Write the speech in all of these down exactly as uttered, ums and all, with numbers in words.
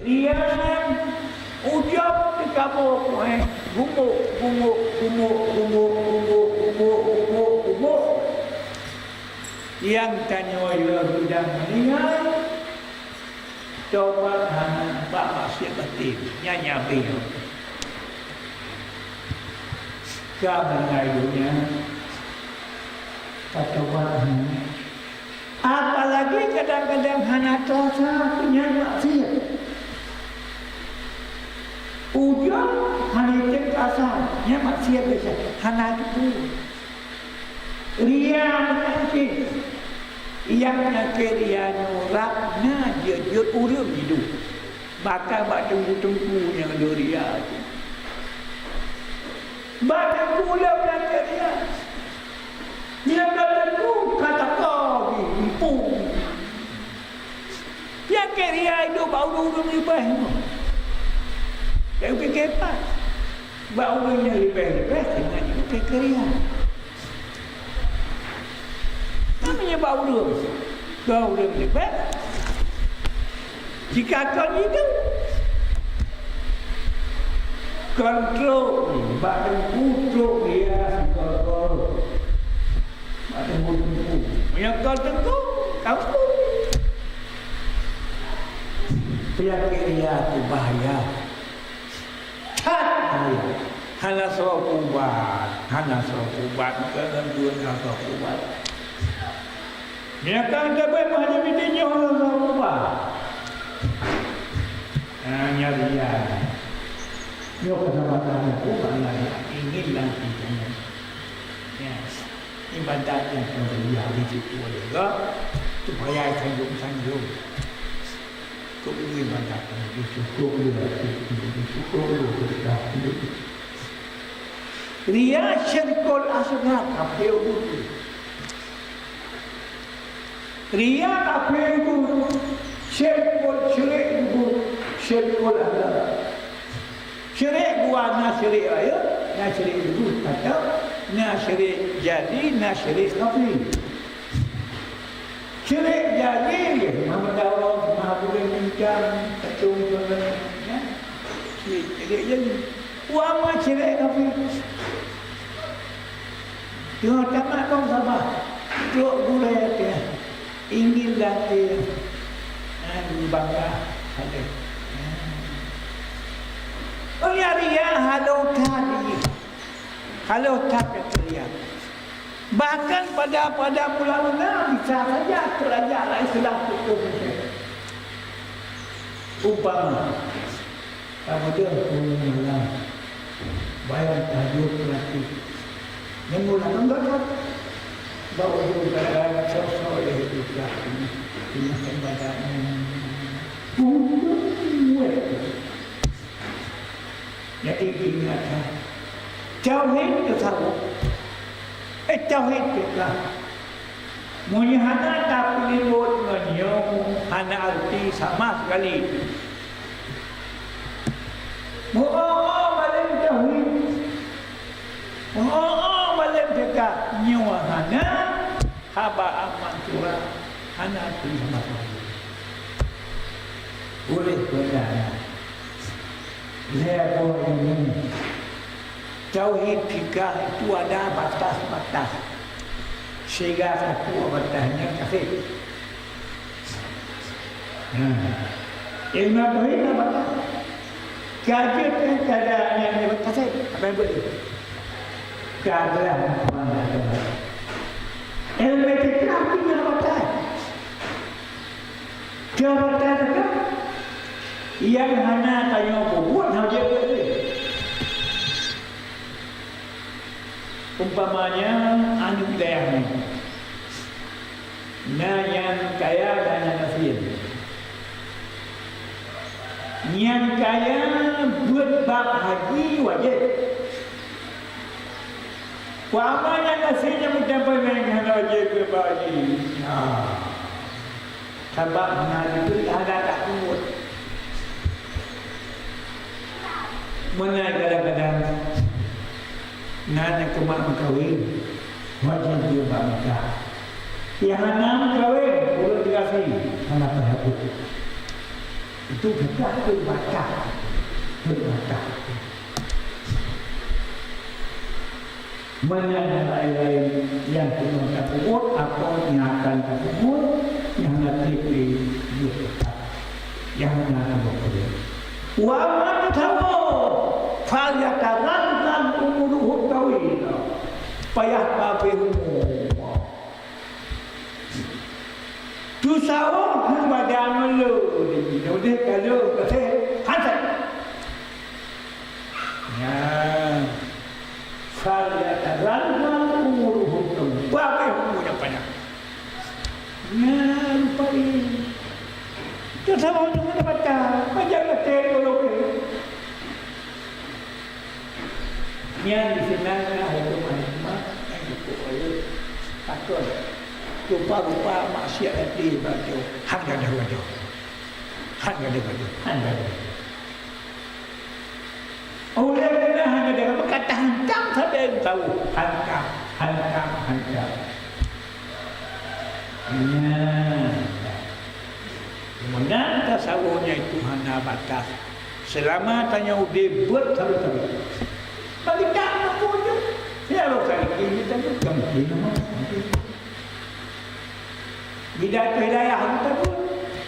Rian ujong teukamoe puéh, gumuk, gumuk, gumuk. Nyang tanyoe yue gudang meuninggai, tobat hana bak maksiat batin, nyan nyabé nyoe. Ka meuninggai donya, ka tobat hana. Apalagi kadang-kadang hana teuasa nyan maksiat. Ujong hana teuasa nyan maksiat biasa, hana teupeu. Ria meunan cit. Nyang peunyakét ria nyoe rab na jeuet-jeuet ureuëng hidup. Bahkan bak teungku-teungku nyang le ria cit. Bak teungku le peunyakét ria. Nyang ka teungku ka teuka jih, muphom. Peunyakét ria hidup bak ureuëng-ureuëng leubeh nyoe. Tapi pike pat. Bak ureuëng nyang leubeh-leubeh, teuma jipike ria. Namanya bak ureuëng, keu ureuëng leubeh. Jika kon itu, kon trok, bak teungku trok ria sikol-kol. Bak teungku-teungku. Meunyoe kon teungku, kampung. Peunyakét ria tu bahaya. That bahaya. Hana soe ubat, hana soe ubat, keu gangguan hana soe ubat. Meunyoe ka teubiet meuhadab binti nyoe hana soe ubat. Ah, nyang ria. Nyoe keusabarannyoe ubat nyang ingin lam hidayah. Ya. Ibadat nyang peureulée di situ adalah supaya sanjong-sanjong. Keu ibadat nyan disyukur lé, disyukur lé, disyukur lé. Ria syirkul asghar, kafé buet. Ria kafé buet, syirkul syirik buet, syirkul asghar. Syirik dua, na syirik rayeuk, na syirik leubeh atau na syirik jadi, na syirik khafi. Syirik jadi, meudawa, meubuleuen bincang, tacong, ya. Syirik jadi. Wa amma syirik khafi. Teungoh tamat dong saban, trok gurée teuh, inggil lam ié, nyan bangga sabe. Oh, nyang ria halong that jih, halong that nyang ria. Bahkan pada, pada mula-mula bisa saja terajak lah istilah hukum Mesir. Umpama, Ka beudôh ureueng malam, bayan tahajud, peurati. Nyan meunan gata. Bak ujong gata sosok lé ibadah nyan. Nyan ibadah nyan. Buet. Jadi ingat, ha. Tauhid tasawuf. Eh, tauhid fiqah. Meunyoe hana tapeulimbot ngon nyoe, hana arti sama sekali. Meu-o-o malém tauhid, meu-o-o malém fiqah, nyoe hana haba aman surat, hana arti sama sekali. Oleh karena Lhèe boh ilmu. Tauhid fiqah itu ada batas-batas. Sehingga satu batasnya kafir. Nah, ilmu tauhid ada batas. Kaji kan kada yang dia kafir. Apa yang boleh? Kada. Ilmu fiqah punya batas. Jabatan teuka, nyang hana tanyoe peubuet hana jeuet lé. Umpamanya, aneuk dayah nyoe, na nyang kaya, na nyang gasien. Nyang kaya beuet bab haji wajéb. Umpama nyang gasien nyang meutampai meng hana wajéb beuet bab haji. Nah. Sabab na dibri hana takuet. Meunan kadang-kadang na nyang keumat meukawen, wajéb jeuet bak nikah. Nyang hana meukawen, ureueng teugasien, hana payah buet. Itu bukan perintah. Perintah. Meunan nyang laén-laén nyang keuneuk tapeubuet, apa nyang akan tapeubuet, nyang na tiep lé Yusuf. Nyang na tiep lé. Wa man tawalla, falyataghalghal umruhu tawila. Payah babeh umu. Teusawoe keu badan lôn, udeh ka lôn gaséh, hantai. Nyan, falyataghalghal umruhu, babeh umu nyang panyang. Nyan rupa jih. Teusawoe deungon mata, pajan gaséh lôn. Nyan disinan na huköman hikmah nyang jipeubuet. Pakon? Rupa-rupa maksiat até bak droe, han gadôh-gadôh. Han gadôh-gadôh. Han gadôh. Ulèe keunan han gadôh-gadôh, meukatai hantam sabe tawöh. Hantam, hantam, hantam. Nyan. Meunan tasawuf nyan itu hana batas. Seulama tanyoe udeb beuet sabe-sabe. Bagi tak mampu je. Ya Allah, kali ini tanyoe bukan mungkin nama. Pidato hidayah aku takut.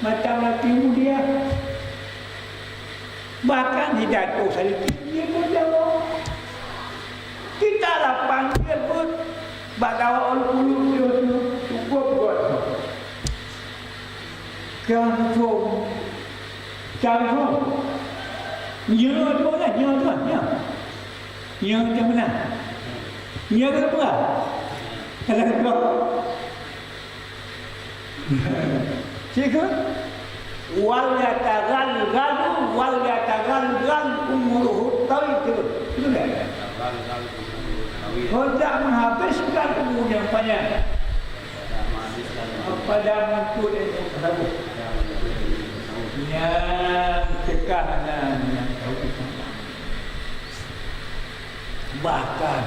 Macam Nabi Mulia. Bahkan pidato salikit dia pun jawab. Kita lapan dia pun bak dawa ulu-ulu dia tu cukup buat. Confirm. Confirm. Nyoe tu lah, nyoe tu lah, nyoe. Nyoe tu beuna. Nyoe tu beuna. Kalau kau. Cikgu. Wal yataghalghalu, wal yataghalghal umruhu tawil. Cikgu. Cikgu dah. Hendak menghabiskan umur yang panjang. Pada menuntut ilmu tasawuf. Nyan teuka hana nyang tahu. Bahkan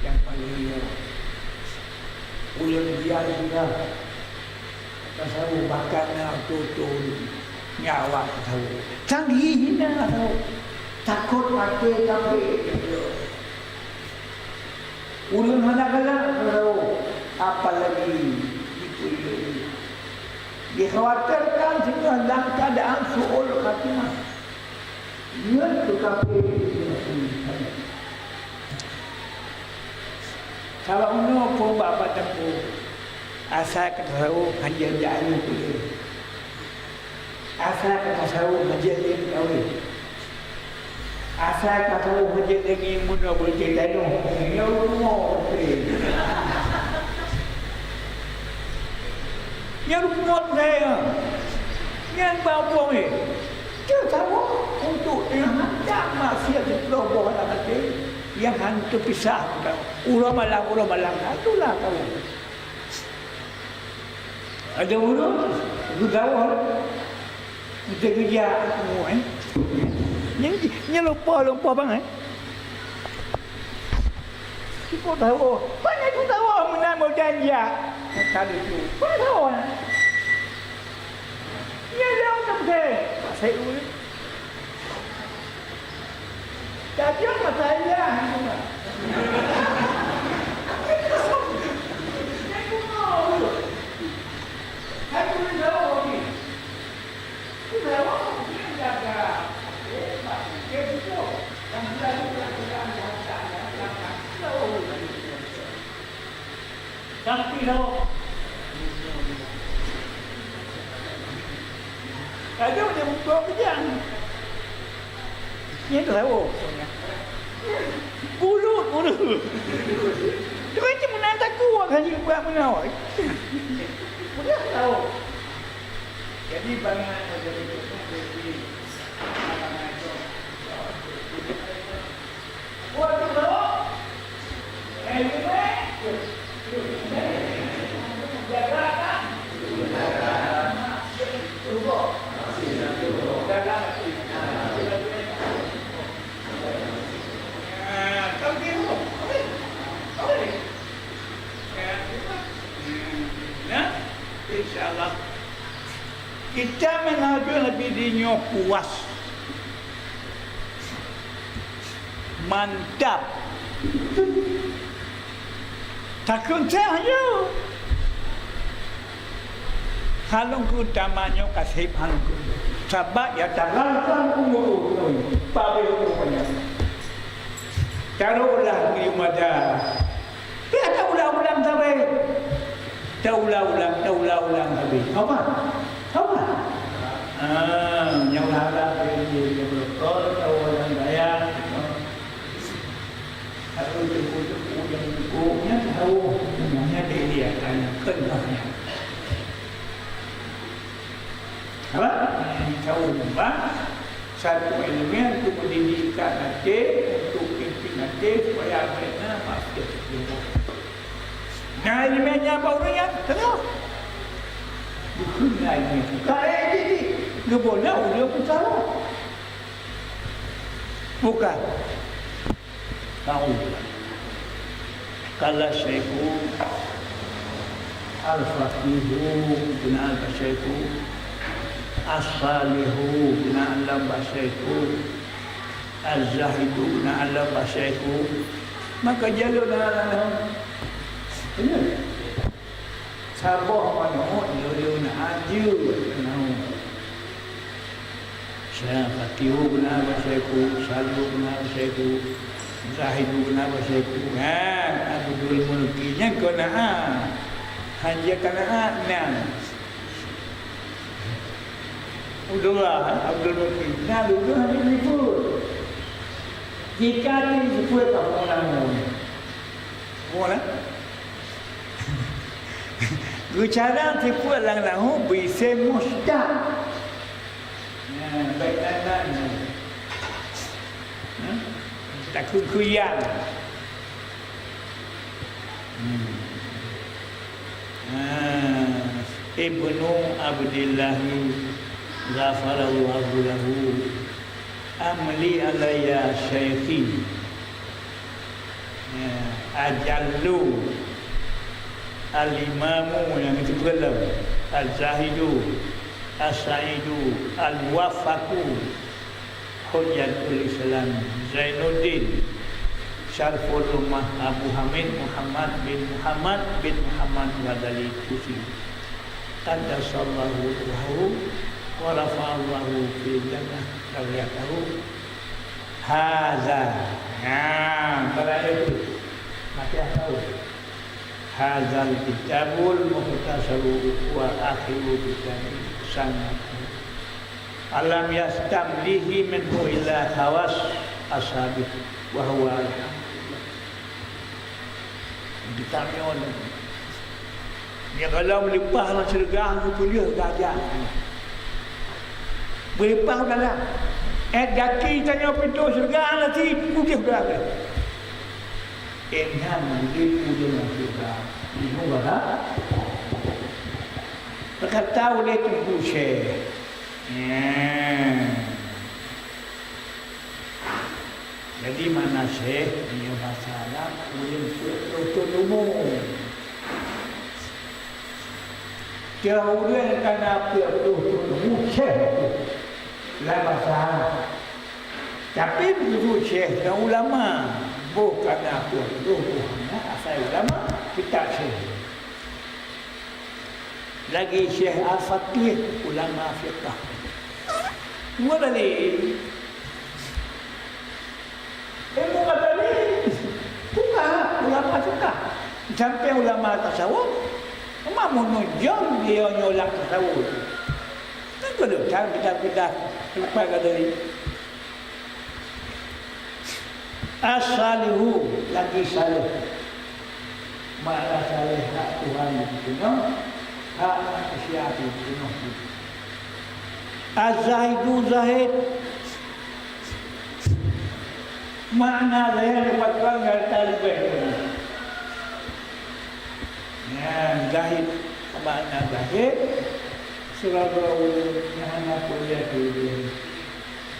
nyang paling liar, ulôn biar juga tasawuf, bahkan na beutôi-beutôi nyawa tasawuf. Canggih hina tasawuf. Takot maté kafé. Ureueng hana galak meureuloh, apalagi jipeuleueh. Dikhawatirkan singoh lam keuadaan su'ul khatimah. Nyan teuka pih. Sabab unoe phon bak-bak teungku, asai ka tasawuf hana jak ayue peuleueh. Asai ka tasawuf hana lé meukawen. Asai ka tasawuf hana lé ngieng meunoe beureuteuh tanoh, nyoe rumoh putri. Nyoe rumoh putri nyoe. Nyan bak bueng, eh. Tasawuf untuk teuhantam maksiat siplôh boh lam até, nyang han teupisah. Uroe malam, uroe malam, itulah tasawuf. Ada ureueng geudawah, geujak-geujak, eh. Nyan, nyan lumpah-lumpah bangai. Sipok tahu, banyak tu tahu meunan mau janji. Tadi tu, banyak tahu. Nyan jauh tak betul. Saya ureueng. Tajak mata ayah, ni mah. Tapi lawok. Laju dia muka kejang. Nyan lawok. Bulut, bulut. Tu kan cuma nak takut kan dia buat meunoe. Bulut lawok. Jadi, bangai menjadi Insya Allah. Kita meunajoh Nabi di nyoe puas. Mantap. Takheun seh nyoe. Halong keu tamah nyoe ka seb halong keu. Sabab ya talang-talang umur ulôn. Pabe umur banyak. Taruhlah di mada. Dia taulang-ulang sabe. Taulang-ulang, taulang-ulang sabe. Apa? Apa? Ah, nyang harap dia, dia, dia berokok, taulang daya. Atau teupeu-teupeu nyang teupeu, nyang tahu, nyang dia, dia akan kena. Apa? Nyang tahu, bah. Satu ileumèe untuk mendidik até, untuk pimpin até, supaya até na maksiat. Nah, ileumèe nyan bak ureueng nyan, teuka. Bukon na ileumèe. Ka, eh, di, di. Geuboh na ureueng peusalah. Bukan. Tahu. Qala Syekhu Al-Faqihu, geuna Al-Faqihu, As-Salihu, geuna Al-Faqihu, Az-Zahidu, geuna Al-Faqihu. Maka jalur dalam. Benar. Saboh manok, lôn na aju, nyoe. Syekh Faqihu beuna bak Syekhu, Salihu beuna bak Syekhu, Zahidu beuna bak Syekhu. Kan, Abdul Mulki nyan keu na a. Hanya keu na a, nyan. Abdullah, Abdul Mulki. Nah, dulu hanya libur. Jika disebut kamu namun. Semua lah. Geucadang sifeuet lam nahwu beuisée mushtaq. Nah, baik nan-nan. Hmm? Takheun-kheun nyang. Hmm. Ah, Ibnu Abdillahi ghafarallahu lahu. Amli alayya syaikhi. Ya, ajallu, al-imamu nyang teupeugah lom, az-zahidu, as-sa'idu, al-muwaffaqu, Hujjatul Islam Zainuddin Syarful Ummah Abu Hamid Muhammad bin Muhammad bin Muhammad Ghazali Tusi. Qaddasallahu ruhahu wa rafa'allahu fil jannah darajatahu. Haza. Nah, barang itu. Maka tahu. Hazal kitabul mukhtasaru wa akhiru kitabin sanad. Alam yastamlihi minhu illa khawas ashabi wa huwa alhamdulillah. Geutanyoe nyoe. Nyang gohlom leupah lam syeuruga geupeuleueh gajah. Beuleupah u dalam. Eh, gaki tanyoe pintoe syeuruga lam si putih u dalam. Eh, nyan leupah u dalam syeuruga. Bingung gata? Berkata oleh Teungku Syekh. Ya. Jadi, makna syekh, nyoe basa Arab, ureueng peuet ploh thon umu. Tiep ureueng ka na peuet ploh thon umu, syekh tu, lam basa Arab. Tapi, beutôi syekh nyan ulama, boh ka na peuet ploh, boh hana asai ulama, kitab syekh. Lagi Syekh Al-Faqih, ulama fiqah. Dua dalil. Ilmu dalil. Bukan ulama fiqah. Sampai ulama tasawuf, memang menunjang dia nyolak tasawuf. Kan kalau tak kita, kita lepas dari As-salihu, lagi saleh. Makna saleh, hak Tuhan jipeutunoh, hak manusia jipeutunoh. Az-zahidu, zahid. Makna zahid, leupah Tuhan nyata leubeh. Nyan zahid, makna zahid, sibagoe ureueng nyang hana peue lé keu ureueng.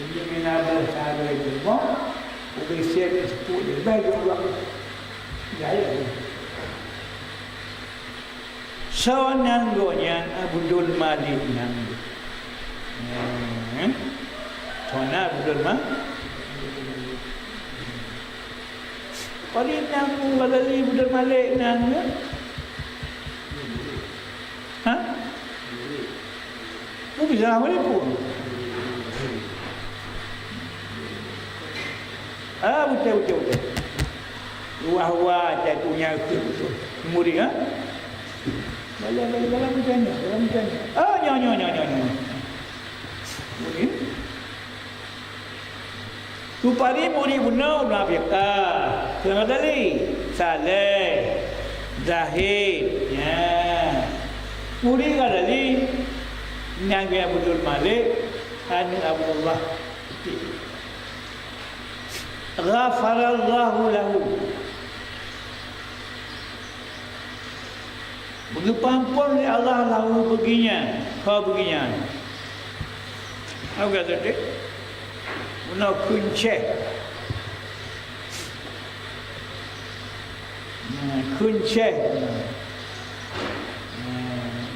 Jadi, mina boh sabe bumoe, ubé sép seupôt leubeh jeuet ureueng. Zahid. Soe nan gobnyan? Abdul Malik nan. Hmm. Hana beudôh ma-, Paling nang Ghazali beudôh malek nang, ya? Ha? Bukon salah malek pun. Ah, beutôi, beutôi, beutôi. Wah, wah, jatuhnya ke beutôi. Murid, ha? Bala, bala, bala macam ni, bala macam ni. Ah, nyoe, nyoe, nyoe, nyoe, nyoe. Murid. Rupajih murid bunoe munafék. Ah, Ghazali, Saleh, Zahid. Ya. Murid Ghazali, nyan Abdul Malik, aneuk Abdullah. Ghafarallahu lahu. Geupeuampôn lé Allah lahu bagi nyan, keu bagi nyan. Agak sedih. Bunoe kheun syeh. Nah, kheun syeh. Nah,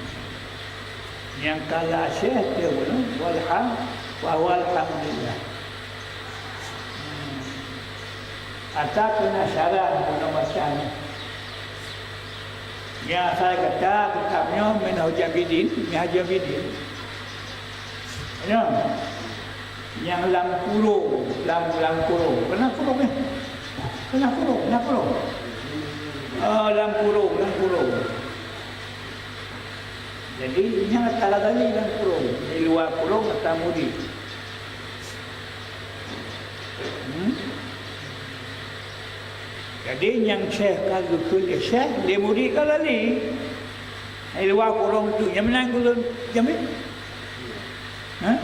nyang kala syeh dia bunoe, walham-, wa huwa alhamdulillah. Ata keunan syarat bunoe baca nyoe. Nyang asai gata kitab nyoe Minhajul Abidin, Minhajul Abidin. Nyoe. Nyang lam kurung, lam, lam kurung. Keunan kurung, eh? Keunan kurung, keunan kurung. Oh, lam kurung, lam kurung. Jadi, nyan ata Ghazali lam kurung. Di luwa kurung ata murid. Hmm? Jadi, nyang syeh ka geukheun lé syeh, lé murid Ghazali. Di luwa kurung tu, nyang meunan kurung jamé? Ha?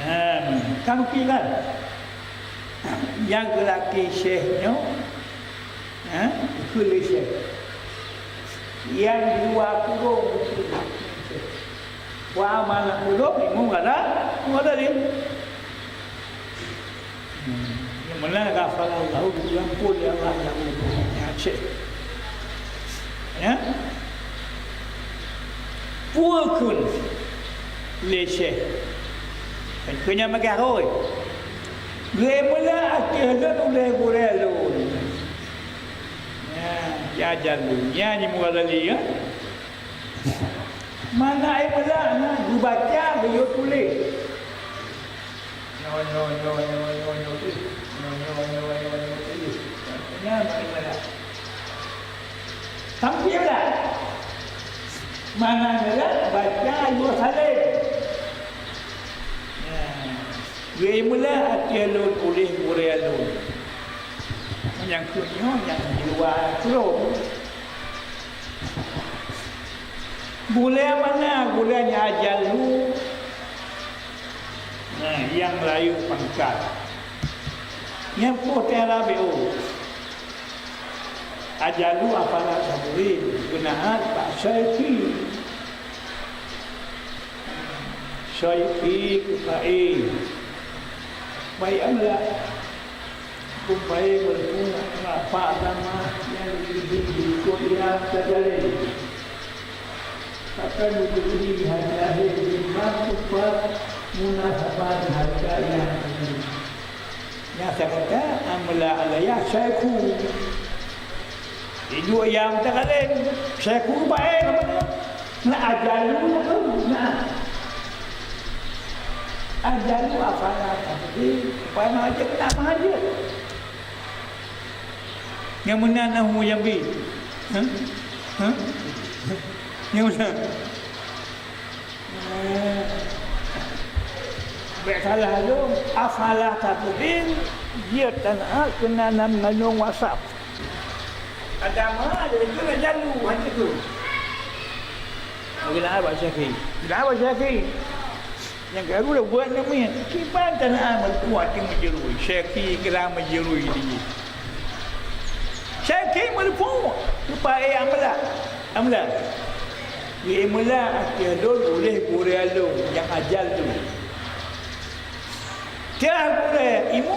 Nah, kamu kira. Nyang geulakée syeh nyoe, ha? Geukheun lé syeh. Nyang di luwa kurung geukheun lé syeh. Wa amanah ulôn Imam Ghazali, Imam Ghazali. Hmm. Meunan ghafarallahu, geupeuampôn lé Allah nyang Aceh. Ya? Peue kheun lé syeh? Kheun nyang meugah rhoi. Geumeula ateueh lôn ulée gurée lôn. Ya, ya jalun. Ya ni Imam Ghazali, ya. Mana ai peula na geubaca geuyue tuléh. Nyoe, nyoe, nyoe, nyoe, nyoe, nyoe, tuléh. Nyoe, nyoe, nyoe, nyoe, nyoe, tuléh. Nyan ai peula. Sampai peula. Mana ai peula baca geuyue saleb. Nah, geumeula ateueh lôn ulée gurée lôn. Nyang kheun nyoe nyang di luwa kurung. Gulée mana? Gulée nyang ajalu. Nah, nyang rayeuk pangkat. Nyang poh teuh rabiu. Ajalu afala tabrin, geunaat bak syekhi. Syekhi keu paé. Baik amla. Kumpai meureumpung rapat lama nyang jeuet jikôt nyang teujalin. Pakon jeuet jih hana lahé jimat teumpat munasabat hareuta nyang teujalin. Nyang saboh amla alaiya syekhu. Iduek nyang teujalin, syekhu baé lama nyoe. Na ajalu na, na. Ajalu afala tabrin, supaya meuhajat keunan meuhajat. Nyang meunan na hu jambi. Hah? Hah? Nyang meunan. Bèk salah lôn, afala tabrin, jeuet taat keunan na meungandông WhatsApp. Agama ada itu na jalu, hanya tu. Bila abah syekhi. Bila abah syekhi. Nyang karu dah buat namanya. Kiban tanah amat kuat yang menjerui. Syekhi kira menjerui dia. Syekhi meureumpok keu paé amla. Amla. Di amla ateueh lôn uleh gurèe lôn nyang ajal tu. Tiah gurèe imu.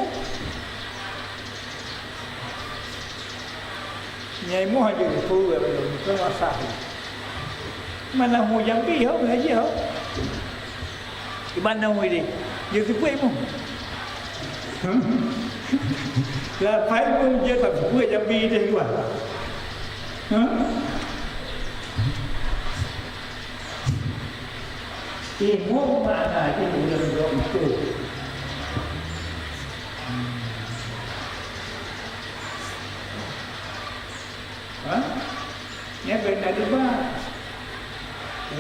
Nyai moh jeuet peue lôn keu masa. Mana hu jambi ho ngaji ho. Di mana mu ini? Dia sebut mu. Lah pai pun dia tak sebut jambi dia dua. Ha? Imum makna jih ureueng dok itu. Ha? Nyan keunan debat.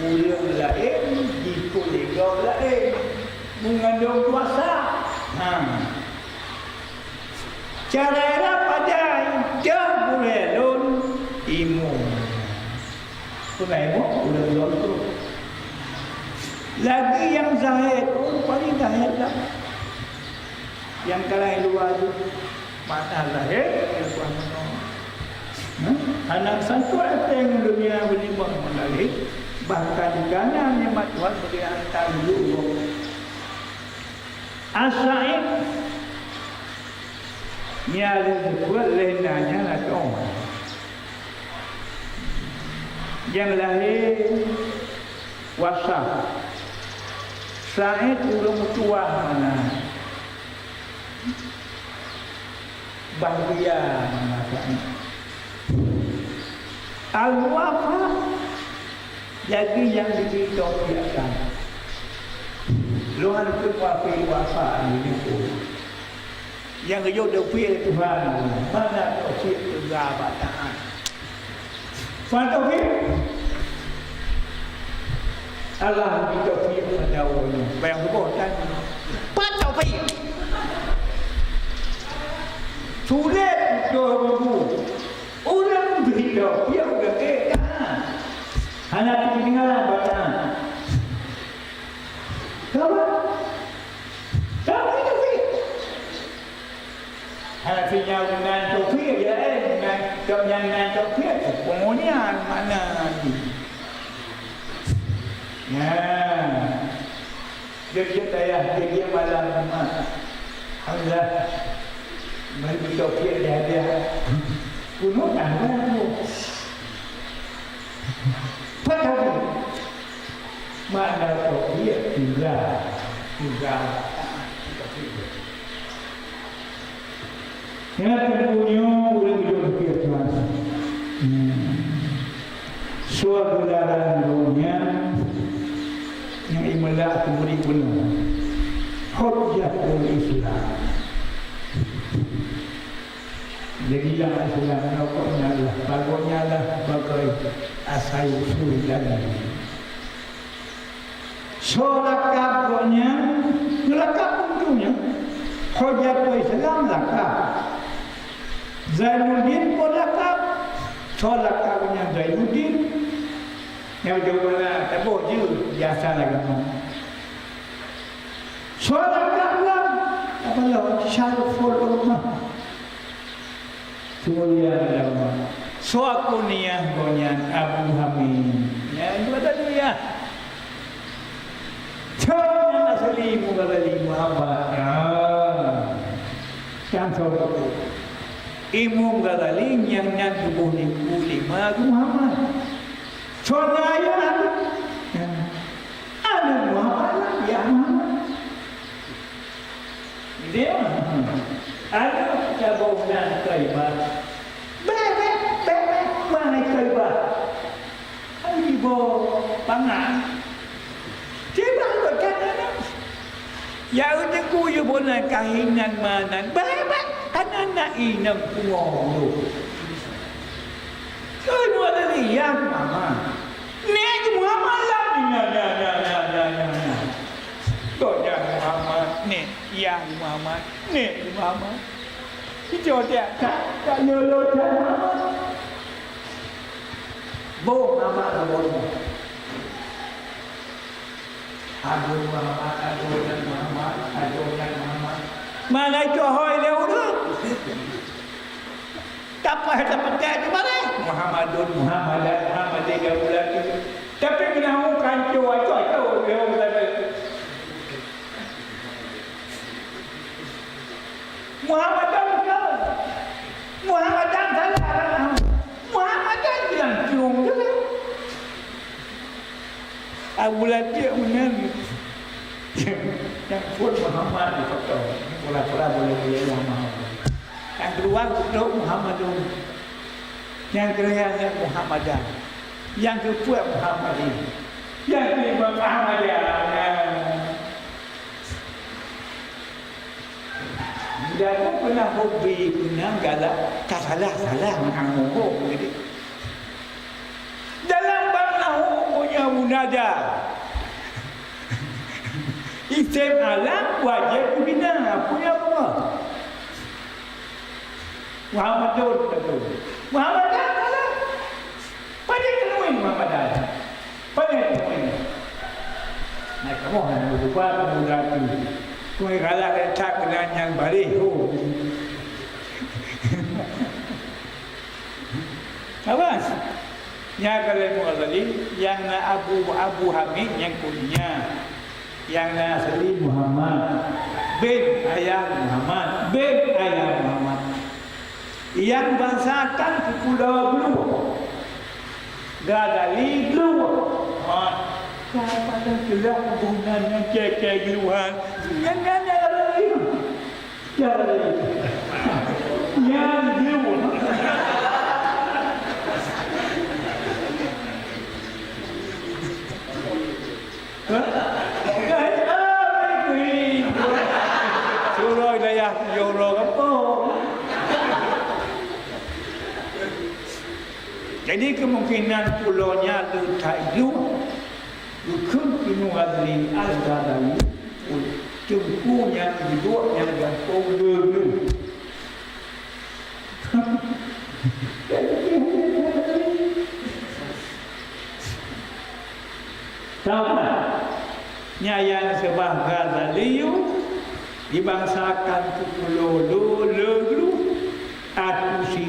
Ureueng laén jipeuleugok laén meungandong kuasa. Ha. Cara rab padai, toh gurée lôn imum. Peue imum? Ureueng lôn tu. Lagi nyang zahé, oh, paléng zahé lah. Nyang ka laén luwa tu, mata zahé, ya, buah meunoe. Hmm? Hana satu até ngon dunia beulimong meugaleh, bahkan kana nikmat Tuhan bagi harta dulu. Asain nyang disebut lé nanya lakoe. Nyang lahé wasa. Said ureueng tuha mana? Bahgia mengatakan, "Al-wafa jadi yang diberi taufiq akan." Luar tu wafi wafa ni tu. Yang geuyue taufiq Tuhan, mana taufiq teuga bak taat. Pat taufik? Allah bri taufik pada ureueng nyoe. Bayang tuboh tan. Pat taufik? Sulet tutoe bubu. Ureueng bri taufik ureueng ék taat. Hana teudeungoe bak taat. Kawan, kawan taufik. Hana sinyal nan taufik, ya, eh, nan, nyang nan taufik, peungoh nyan makna jih. Nah, jeuet-jeuet ayah, jeuet-jeuet malam Jumat. Alhamdulillah. Mari taufik dia, dia. Kunut dah, dah, dah. Paham? Makna taufik tinggal, tinggal. Nyan teuntu nyoe ureueng hidup keu Tuhan. Hmm. Soe geularan gobnyan nyang imeulak keu murit bunoe. Hujjatul Islam. Jadi lam Islam nyoe gobnyan lah, gobnyan lah bagai asai usul dan Soe lakab gobnyan? Lakab teuntu nyan. Hujatul Islam lakab. Zainuddin pun lakab. Soe lakab nyan Zainuddin? Nyang jaweueb na taboh jeuet biasa lagèe nyan. Soe lakab lam? Apa lom? Syariful Ummah. Keumuliaan agama. Soe kuniah gobnyan Abu Hamid. Nyan dua tadi ya. Soe nyan asli Imam Ghazali Muhammad. Ah. Kan soe tu? Imam Ghazali nyang nyan tuboh limpu lima Abu Muhammad. Soe nyan ayah? Abu Muhammad, ya Muhammad. Dia, aneuk cabông nan Kaibah. Bèk, bèk, bèk, bèk, mana Kaibah? Aneuk iboh pangan. Tiba berkata, "Ya, teungku, ya, boh nan kahinan manan. Bèk, bèk, kana na inong pungo lu." Keu dua dari yang mama. Nèk Muhammad lah. Nya, nya, nya. Gobnyan Muhammad, nèk. Yah Muhammad, nèk Muhammad. Itu dia tak, tak nyolot Muhammad. Boh Muhammad, boh. Adoe Muhammad, adoe nyan Muhammad, adoe nyan Muhammad. Mana itu hoi lé ureueng? Tapah tapeugah di mana? Muhammadun, Muhammadan, Muhammadin, ya bulan itu. Tapi kena hukam cua, cua, cua, cua, cua. Muhammadan bukan. Muhammadan salah. Muhammadan bilang cium juga. Abu Latif meunan. Nyang phôn Muhammad di foto. Pura-pura boleh mulia Muhammad. Nyang keuluwa putôk Muhammadun. Nyang keulhèe nyan Muhammadan. Nyang keupeuet Muhammadin. Nyang keulima Ahmadiyah. Muda tu pernah hobi, pernah galak, tak salah-salah menang hobi. Dalam bab nahwu punya munada, isim alam wajéb geubina, punya apa? Muhammadun, betul. Muhammadan, salah. Pane teumui Muhammadan? Pane teumui? Nah, kamoe hana meurupa pemuda tu. Keu galak that keunan nyang bareh, ho. Awas. Nya kalau Imam Ghazali, nyang na Abu, Abu Hamid nyang kunia. Nyang na asli Muhammad bin Ayah Muhammad bin Ayah Muhammad. Nyang bansa kan keu pulo Gluh. Ghazali Gluh. Ha. Kan pada jeulaih hubungan ngon kèe-kèe Gluhan. Nyan, nyan, nyan Ghazali. Nyan Ghazali. Nyan Gluh. Suroi dayah, suroi gampông. Jadi, kemungkinan pulo nyan le that jeuet geukheun Ibnu Ghazali Al-Ghazali, teungku nyang jiduek nyang gampông le. Tahu tak? Nyan nyang seubab Ghazali nyoe dibansakan keu pulo le, le Gluh, Atusi,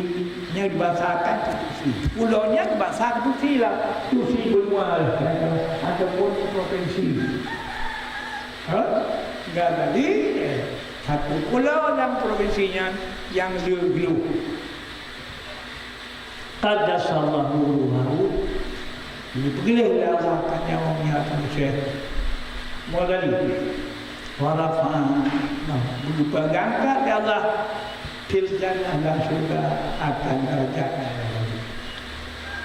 nyan dibansakan keu Tusi. Pulo nyan dibansakan keu Tusi lah. Tusi benua lah, ataupun provinsi. Ha? Ghazali, eh, satu pulo lam provinsi nyan, nyang le Gluh. Qaddasallahu ruhahu. Dipeugléh lé Allah ka nyawöng nyan keu Syekh Maulana. Wa rafa'na, nah, geupeugangkat lé Allah fil jannah, lam syeuruga, akan darajat.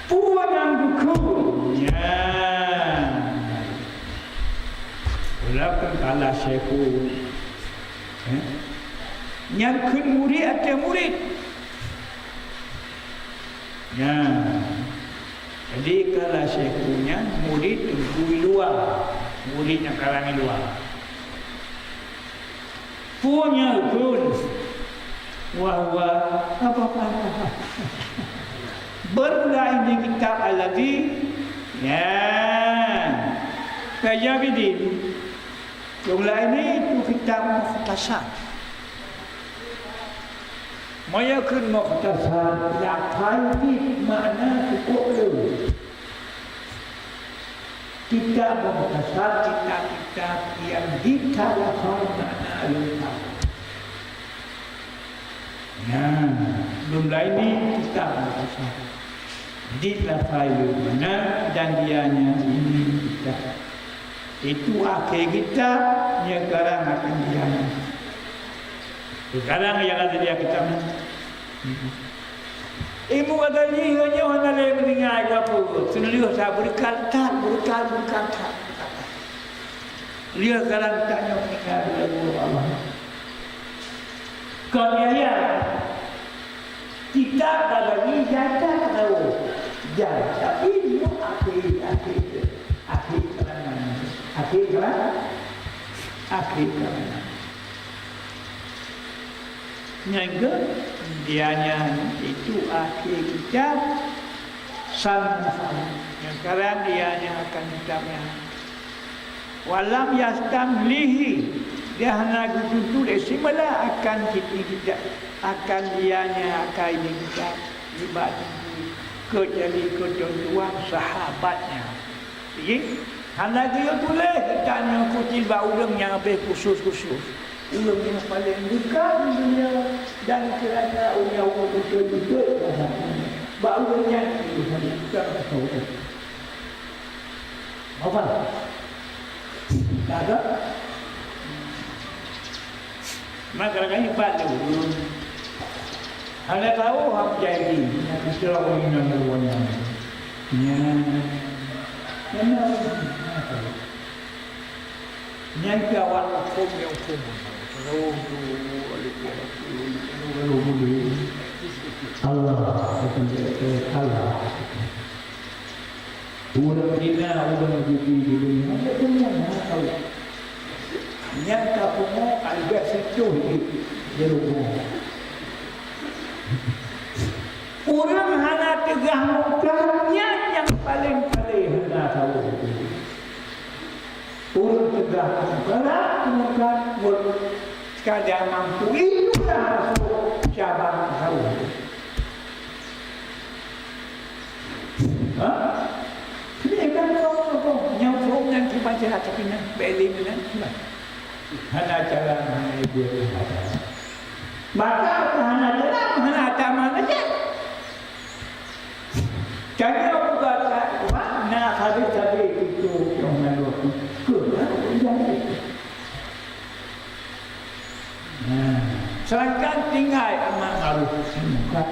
Peue nyang geukheun nyan? Walaupun qala syaikhun, eh? Nyang kheun murit ateueh murit. Nyan. Jadi, qala syaikhun nyan murit teungku luwa. Murit nyang karang luwa. Peue nyang geukheun? Wah, wah, apa, apa, apa? Bermula ini kitab alladzi, nyan. Kaji Abidin. Jumlah ini itu kitab mukhtasar. Meunyoe kheun mukhtasar, lafai jih makna cukup le. Kitab mukhtasar, kitab-kitab nyang jih that lafai makna lengkap. Nah, jumlah ini kitab mukhtasar. Jih lafai le makna dan dianya ini kitab. Itu akhé kitab nyang karang akan dianya. Sekarang nyang ada di kitab nyan. Ilmu agama nyoe hana lé meuninggai ke apa. Seuleuh sa beureukat that, beureukat, beureukat that. Lheueh sekarang tanyoe meuninggai lé Allah. Kon yahya. Kitab bagi jasa tahu. Jasa, tapi dia akhir, akhir, akhir keterangan. Akhir keterangan. Akhir keterangan. Nyang ke, dianya itu akhir kitab. Sang, nyang sekarang dianya akan kitabnya. Walam yastamlihi, dia hana geutuntut lé simeulah akan siti kita, akan dianya akai di kita, nibak teungku, kecuali keuteuntuan sahabatnya. Jadi, hana geuyue tuléh kita nyoe kucil bak ureuëng nyang habéh khusus-khusus. Ureuëng nyang paleng dekat di dunia dan keurana ureuëng nyang beutôi-beutôi terhadap dunia. Bak ureuëng nyan, ureuëng nyan bukan saudara. Apa? Ada? Maka lagèe nyan pat lé ureueng. Hana tao hak jadi, nyang keudroe inong ureueng nyan. Nyan, nyan, nyan, nyan keu awak hukôm nyang hukôm. Kalau tu, kalau tu, kalau tu, Allah, Allah. Ureueng zina, ureueng judi di dunia, hana pungo, hana tao. Nyang ka pungo, alebeh sicoh jih, jeuet pungo. Ureueng hana teugah mungkar, nyan nyang paleng-paleng hana tao. Ureueng teugah mungkar, mungkar, mungkar, sekadar mampu, itulah masuk cabang tao. Ha? Sini kan kau, kau, nyang phôn nyan kiban cara tapi nyan, bèk lé meunan kiban. Hana cara, hana idea, hana cara. Maka hana cara, hana cara mana je. Tanyoe buka kat, na habéh-habéh itu nyang na dua puluh. Keu, ha? Jadi. Nah, sedangkan tinggai amar ma'ruf nahi mungkar.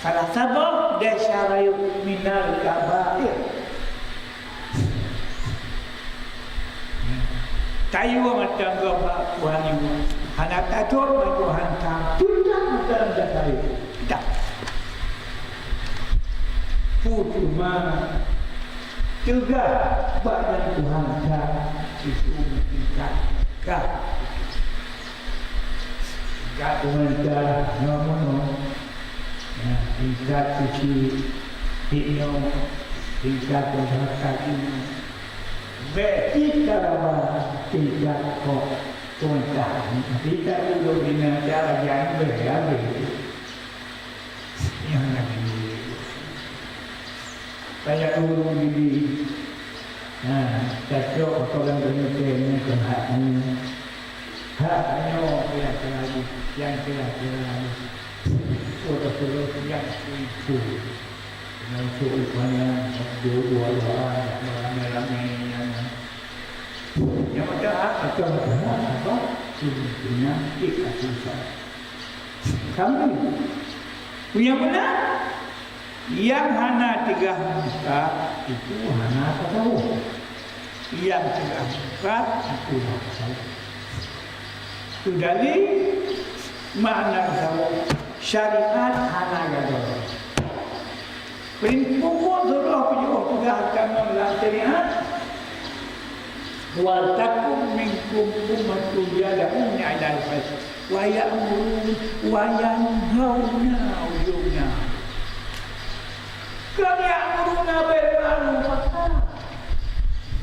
Salah saboh desya rayeuk minal kabair. Tayue mantong gob bak Tuhan nyoe. Hana tatot bak Tuhan ka. Peue mantong dasai. Dak. Peue teuma teugah bak Tuhan ka. Itu mungkin ka. Ka. Tingkat pemerintah nyoe meunoe. Ya, tingkat sisi nyoe, tingkat masyarakat nyoe. Bèk cit ka raba tingkat kok pemerintah. Tingkat ulôn di Meunasah lagèe nyan bèk habéh. Nyang lagèe nyoe. Payah ureueng judi. Ha, tacok pakon lam keuneutée nyan kon hak nyoe. Hak nyoe kira-kira jih, nyang kira-kira jih. Ureueng teuh nyang ibu. Nyang su upanya dua-dua, ramé-ramé nyan. Nyang macam hak, macam hak, apa? Cuma tik aku sa. Kami. Nyang meunan, nyang hana teugah mungkar, itu hana tasawuf. Nyang teugah mungkar, itu hana tasawuf. Itu dalil makna tasawuf. Syariat hana gadôh. Peuet pukon sikureueng peuet teugah tamong lam syariat. Wal takum minkum ummatun yad'una ilal khair wa ya'muruna wa yanhauna, ujongnya. Kon ya'muruna bil ma'ruf, maka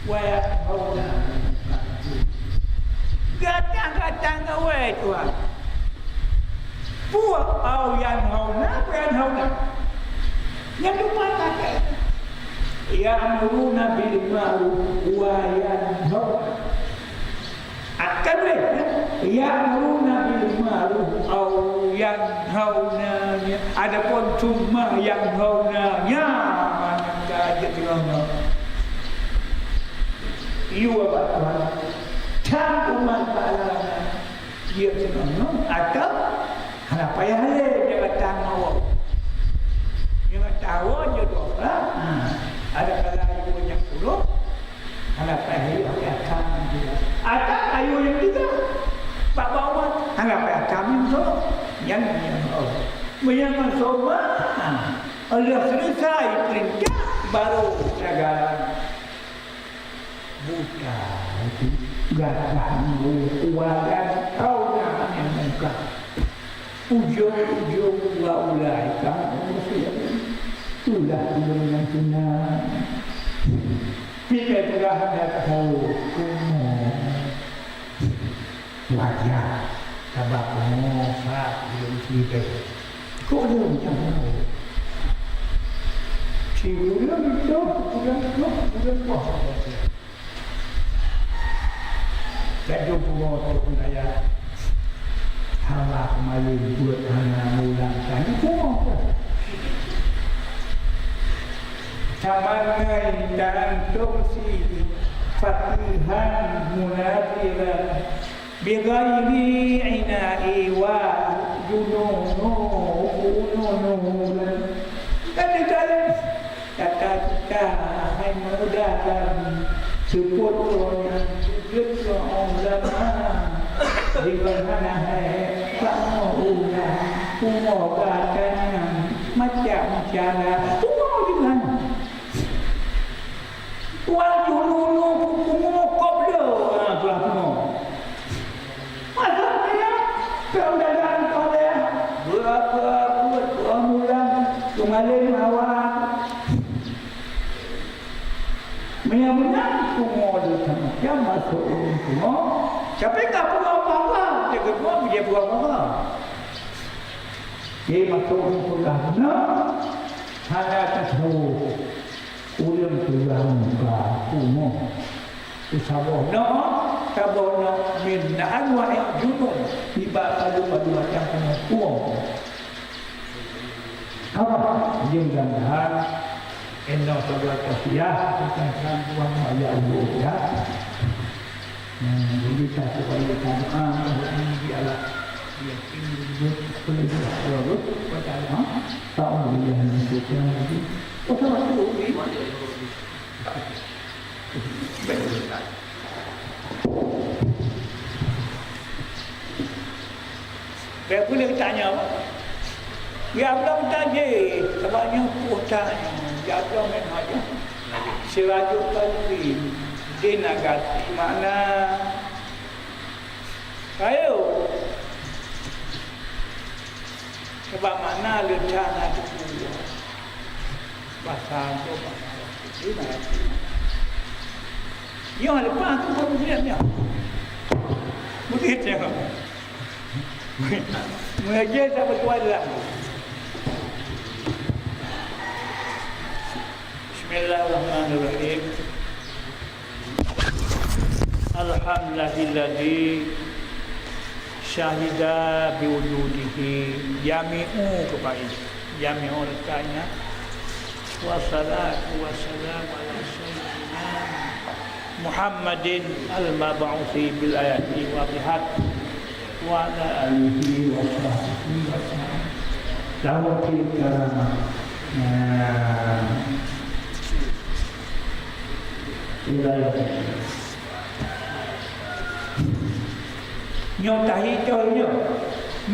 wa yanhauna 'anil munkar. Gata-gata ngawai Tuhan. Peue au yanhauna, peue yanhauna? Nyan lupa pakai. Ya'muruna bil ma'ruf wa yanhauna. Akan boleh, ya'muruna bil ma'ruf au yanhauna. Adapun cuma yanhauna, nya, maka jeuet deungoe. Yue bak Tuhan. Tan umat bak lawan. Dia keunoe nyoe atau hana payah lé nyang gata ngon awak. Nyang gata awak nyoe dua blah. Ha. Ada kala ayue nyang puluh, hana payah lé awak akan juga. Atau ayue nyang tiga, bak bawah, hana payah akan nyoe. Nyang, nyang, oh. Meunyoe ngon sobat, ha. Lheueh selesai perintah, baru jalan. Buta itu gagah nurut wajan kau na nyang mungkar. Ujong-ujong wa ulaika hum al-muflihun. Itulah ulôn nyang tuna. Pih ka peugah hana teuhôi. Wajar, sabab penguasa ulôn sibeh. Kok lôn nyang meunang? Si ulôn toh, ulôn toh, ulôn toh. Jadi pungo tu pun daya. Salah kembali buat hana mulang tadi pungo tu. Sama dengan dalam tongsi Fatihan Munadiran. Bighairi ina'i wa jununu, jununu. Kan dia tak ada. Kata kita, hai muda kami, seupôt droeneuh, sujud keu ulama. Di mana hai, kamoe ulang, kumoe gata nyan, macam cara, kumoe juga. Wal jununu, kumoe kop le, ha, tulah kumoe. Masak minyak, keu dagang saleh, beurapa buet, beurapa bulan, keumaleng hawa. Meunyo meunan, pungo dosa macam masôk ureueng pungo, tapi ka pungo apa-apa, dia pungo, dia pungo apa-apa. Jadi, masôk ureueng peugah beuna, hana tasawuf. Ureueng peugah muka pungo. Saboh na, saboh na min anwa'i junun, nibak padum-padum macam pungo. Apa? Dia mudah-mudahan enong saboh tausiah tentang buang maya ulok, ya. Hmm, jadi tak supaya kita doa, di Allah. Yakin, jujur, penuh, percaya, ha? Tak boleh yang kita. Oh, sama tu, di mana? Bèk peue lé geutanyoe. Ya Allah, geutanyoe, sabab nyoe peue geutanyoe. Ya Allah, memang aja. Sirajuddin, di Nagati mana? Ayo. Sebab makna leucah na teupeu. Basa tu, basa tu. Nyoe leupah tu pun siap nyoe. Begitu. Mulai je tak berkuat dalam. Bismillahirrahmanirrahim. Alhamdulillahilladzi syahida biwujudihi jami'u kebaik, jami'ul kainat. Wassalatu wassalamu ala sayyidina Muhammadin al-mab'usi bil ayati wadhihat. Wa ala alihi wa sahbihi wa sallam. Taufiq karamah. Nah. Hidayah. Nyoe tahi coy nyoe.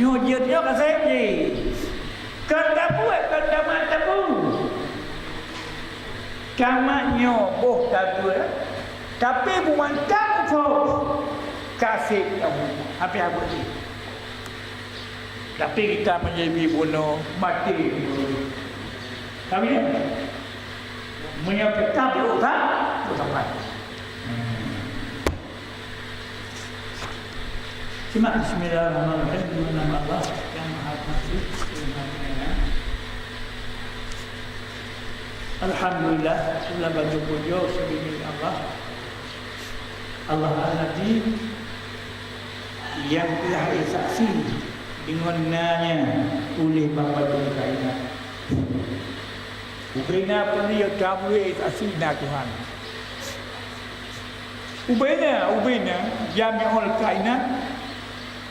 Nyoe jeuet nyoe ka sayang jih. Kon tabuet, kon tamat tabu. Tamat nyoe boh tabuet. Tapi beumantam usoe kaseb kamu, habéh abeuet jih. Tapi kita menjadi bunuh mati. Kami ni, meunyoe kita berusaha, berusaha. Hmm. Simak, Bismillahirrahmanirrahim. Dengan nama Allah yang Maha Pengasih, yang Maha Penyayang. Alhamdulillah, segala bantuan puji bagi Allah. Allah Al-Aziz, nyang telah saksi deungon na nyan uleh banmandum kainat. Ubena pun yo tabuet saksi na Tuhan. Ubena, ubena, jami'ul kainat,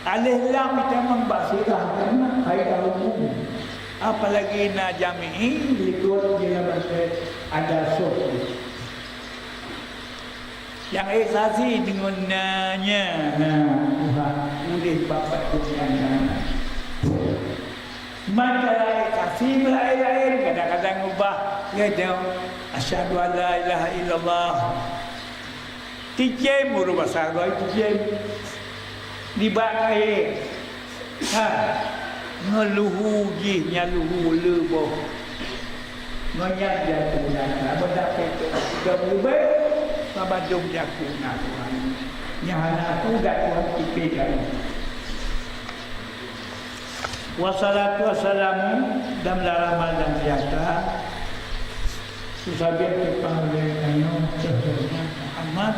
alif lam itamong bak sirah kainat, kaidah hukum. Apalagi na jami'i, likot dia ada soh. Nyang ék saksi deungon na nyan, na Tuhan, uleh Bapak Tuhan nyan. Maka laén saksi laén-laén, kadang-kadang ubah, ya, dia, "Asyhadu an la ilaha illallah." Ticém, ureueng basa Arab ticém. Nibak kayée. Ha, ngon luhu jih nyan luhu le boh. Ngon nyan jaku nyata, beudapée teuh tiga puluh bée, babadong jaku na Tuhan. Nyang hana aku dak Tuhan tipée kami. Wassalatu wassalamu dan rahmat dan sejahtera. Susabian teupeue lé tanyoe, Muhammad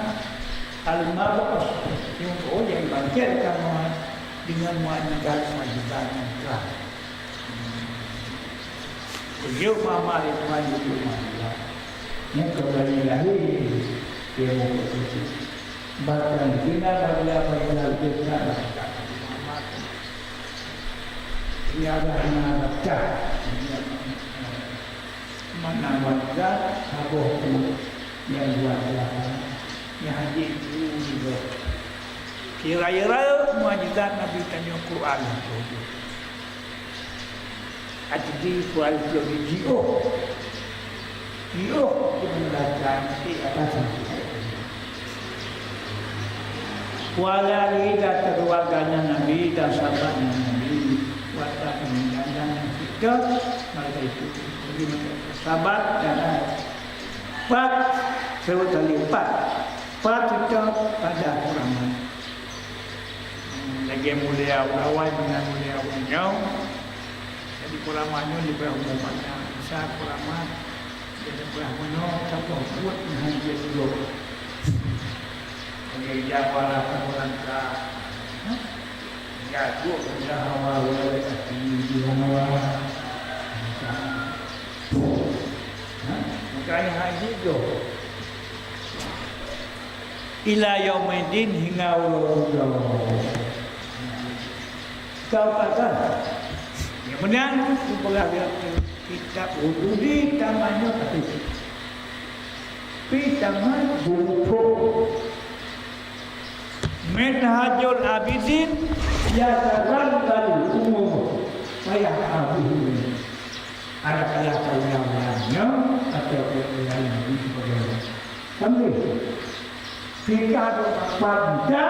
al-Mab'us, nyang, oh, nyang bangkét kamoe deungon mukjizat-mukjizat nyang trang. Tujoh mama di Tuhan, tujoh mama. Nyang keumbali lahé, dia mau bersujud. Bagi na bagi apa yang kita lakukan. Ini adalah na baca. Mana baca, saboh tu yang baca. Yang haji tu juga. Kira-kira mukjizat Nabi tanyoe Quran tu. Até di kual jiôh. Jiôh, jiôh, Kuala li dan keluarganya Nabi dan sahabatnya Nabi. Kuala li dan, dan kita, mereka itu. Jadi, mereka sahabat dan empat, sebut tadi empat. Empat kita pada kurang. Lagèe mulia ulama, dengan mulia ulama. Jadi, ulama nyoe leubeh umum banyak. Misal ulama, dia leubeh meunoe, contoh buet nyan dia dulu. Lagèe Jawa lah, pemerintah. Ya, buet benda hawa, ulama tapi di hawa. Ha? Makanya haji tu. Ila yaumiddin, hingga uroe raya. Kau kata, ya, kemudian, kitab hududi tamanya tapi. Pi tamat buku. Minhajul Abidin, ya, taran lalu umur payah habis. Ada payah-payah yang atau payah yang di sebagainya. Sambil kita ada pada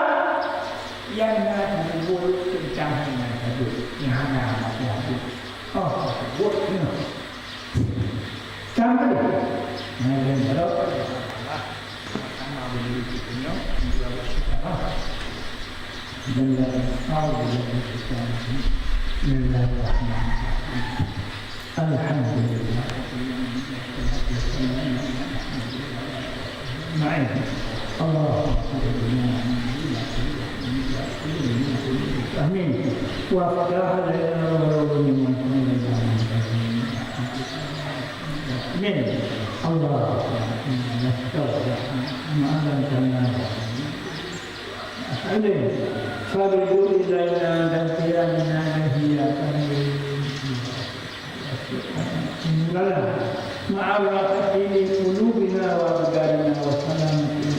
yang nak buat tentang dengan hidup, yang hanya masalah hidup. Oh, buatnya. Sambil. Nah, yang berapa? Sama berdiri kita, berapa sekarang? Dan yang tahu yang kita. Bismillahirrahmanirrahim. Alhamdulillah. Amin. Allahumma salli ala Muhammad. Amin. Wa sallallahu alaihi wa sallam. Amin. Allahumma inna nas'aluka ma 'allamtana. Amin. Faridu ilaina dan qiyamina bihi ya karim. Ma'arafati qulubina wa abdanina wa salamati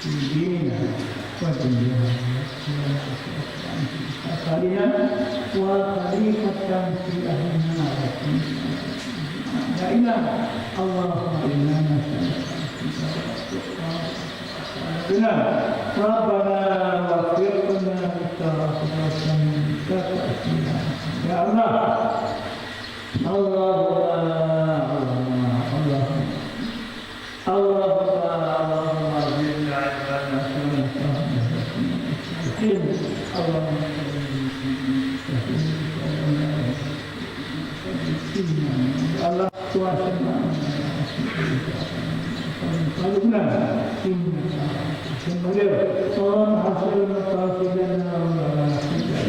dinina wa dunyana. Khalina wa khalifatan fi ahlina wa fi Allahumma inna nas'aluka Rabbana waffiqna li ta'atika. Ya Allah. Allahumma, Allahumma, Allahumma. Allahumma, Allahumma zidna ilman wa fahman. Allahumma Allah kuasa. Sembadera. Allahumma hasibna fasidana wa la hasida.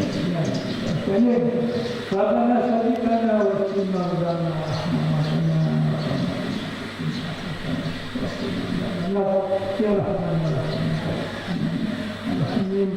Rabbana sabitana wa sima rabbana. Ya Rahman, ya Rahim.